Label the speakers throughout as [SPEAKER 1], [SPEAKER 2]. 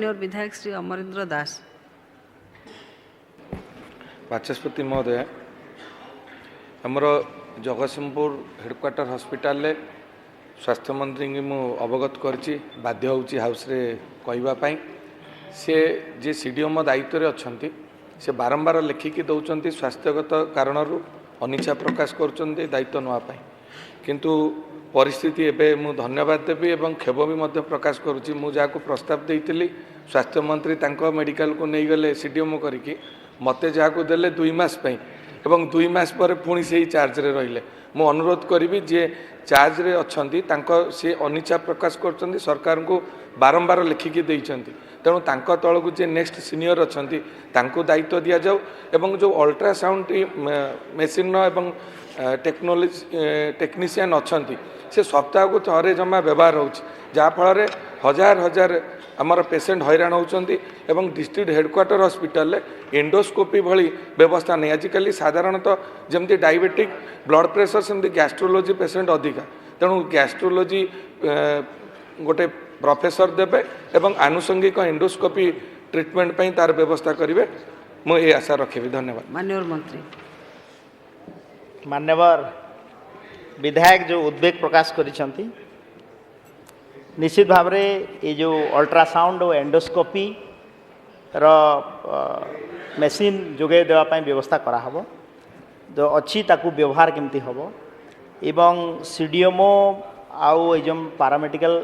[SPEAKER 1] ମାନ୍ୟବର ବିଧାୟକ ଶ୍ରୀ ଅମରେନ୍ଦ୍ର ଦାସ।
[SPEAKER 2] ବାଚସ୍ପତି ମହୋଦୟ, ଆମର ଜଗତସିଂହପୁର ହେଡ଼କ୍ୱାର୍ଟର ହସ୍ପିଟାଲରେ ସ୍ୱାସ୍ଥ୍ୟମନ୍ତ୍ରୀଙ୍କୁ ମୁଁ ଅବଗତ କରିଛି, ବାଧ୍ୟ ହେଉଛି ହାଉସ୍ରେ କହିବା ପାଇଁ। ସେ ଯିଏ ସିଡିଏମ୍ଓ ଦାୟିତ୍ୱରେ ଅଛନ୍ତି, ସେ ବାରମ୍ବାର ଲେଖିକି ଦେଉଛନ୍ତି, ସ୍ୱାସ୍ଥ୍ୟଗତ କାରଣରୁ ଅନିଚ୍ଛା ପ୍ରକାଶ କରୁଛନ୍ତି ଦାୟିତ୍ୱ ନେବା ପାଇଁ। କିନ୍ତୁ ପରିସ୍ଥିତି ଏବେ ମୁଁ ଧନ୍ୟବାଦ ଦେବି ଏବଂ କ୍ଷୋଭ ବି ମଧ୍ୟ ପ୍ରକାଶ କରୁଛି। ମୁଁ ଯାହାକୁ ପ୍ରସ୍ତାବ ଦେଇଥିଲି, ସ୍ୱାସ୍ଥ୍ୟମନ୍ତ୍ରୀ ତାଙ୍କ ମେଡ଼ିକାଲକୁ ନେଇଗଲେ ସିଡିଏମ୍ଓ କରିକି, ମୋତେ ଯାହାକୁ ଦେଲେ 2 ମାସ ପାଇଁ ଏବଂ 2 ମାସ ପରେ ପୁଣି ସେଇ ଚାର୍ଜରେ ରହିଲେ। ମୁଁ ଅନୁରୋଧ କରିବି, ଯିଏ ଚାର୍ଜରେ ଅଛନ୍ତି ତାଙ୍କ ସେ ଅନିଚ୍ଛା ପ୍ରକାଶ କରୁଛନ୍ତି, ସରକାରଙ୍କୁ ବାରମ୍ବାର ଲେଖିକି ଦେଇଛନ୍ତି। ତେଣୁ ତାଙ୍କ ତଳକୁ ଯିଏ ନେକ୍ସଟ ସିନିୟର ଅଛନ୍ତି, ତାଙ୍କୁ ଦାୟିତ୍ୱ ଦିଆଯାଉ ଏବଂ ଯେଉଁ ଅଲ୍ଟ୍ରାସାଉଣ୍ଡ ମେସିନ୍ର ଏବଂ ଟେକ୍ନୋଲୋଜି ଟେକ୍ନିସିଆନ୍ ଅଛନ୍ତି, ସେ ସପ୍ତାହକୁ ଥରେ ଜମା ବ୍ୟବହାର ହେଉଛି, ଯାହାଫଳରେ ହଜାର ହଜାର ଆମର ପେସେଣ୍ଟ ହଇରାଣ ହେଉଛନ୍ତି। ଏବଂ ଡିଷ୍ଟ୍ରିକ୍ଟ ହେଡ଼କ୍ୱାର୍ଟର ହସ୍ପିଟାଲରେ ଏଣ୍ଡୋସ୍କୋପି ଭଳି ବ୍ୟବସ୍ଥା ନାହିଁ। ଆଜିକାଲି ସାଧାରଣତଃ ଯେମିତି ଡାଇବେଟିକ୍, ବ୍ଲଡ଼ ପ୍ରେସର, ସେମିତି ଗ୍ୟାଷ୍ଟ୍ରୋଲୋଜି ପେସେଣ୍ଟ ଅଧିକା। ତେଣୁ ଗ୍ୟାଷ୍ଟ୍ରୋଲୋଜି ଗୋଟେ ପ୍ରଫେସର ଦେବେ ଏବଂ ଆନୁଷଙ୍ଗିକ ଏଣ୍ଡୋସ୍କୋପି ଟ୍ରିଟମେଣ୍ଟ ପାଇଁ ତାର ବ୍ୟବସ୍ଥା କରିବେ, ମୁଁ ଏ ଆଶା ରଖିବି। ଧନ୍ୟବାଦ।
[SPEAKER 1] ମାନ୍ୟବର ମନ୍ତ୍ରୀ।
[SPEAKER 3] ମାନ୍ୟବର ବିଧାୟକ ଯେଉଁ ଉଦ୍ବେଗ ପ୍ରକାଶ କରିଛନ୍ତି, ନିଶ୍ଚିତ ଭାବରେ ଏ ଯେଉଁ ଅଲ୍ଟ୍ରାସାଉଣ୍ଡ ଓ ଏଣ୍ଡୋସ୍କୋପିର ମେସିନ୍ ଯୋଗାଇ ଦେବା ପାଇଁ ବ୍ୟବସ୍ଥା କରାହେବ। ଯେଉଁ ଅଛି ତାକୁ ବ୍ୟବହାର କେମିତି ହେବ ଏବଂ ସି ଡି ଏମ୍ ଓ ଆଉ ଏଇ ଯେଉଁ ପାରାମେଡ଼ିକାଲ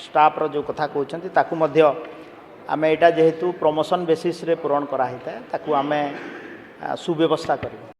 [SPEAKER 3] ଷ୍ଟାଫ୍ର ଯେଉଁ କଥା କହୁଛନ୍ତି, ତାକୁ ମଧ୍ୟ ଆମେ ଏଇଟା ଯେହେତୁ ପ୍ରମୋସନ୍ ବେସିସ୍ରେ ପୂରଣ କରାହେଇଥାଏ, ତାକୁ ଆମେ ସୁବ୍ୟବସ୍ଥା କରିବୁ।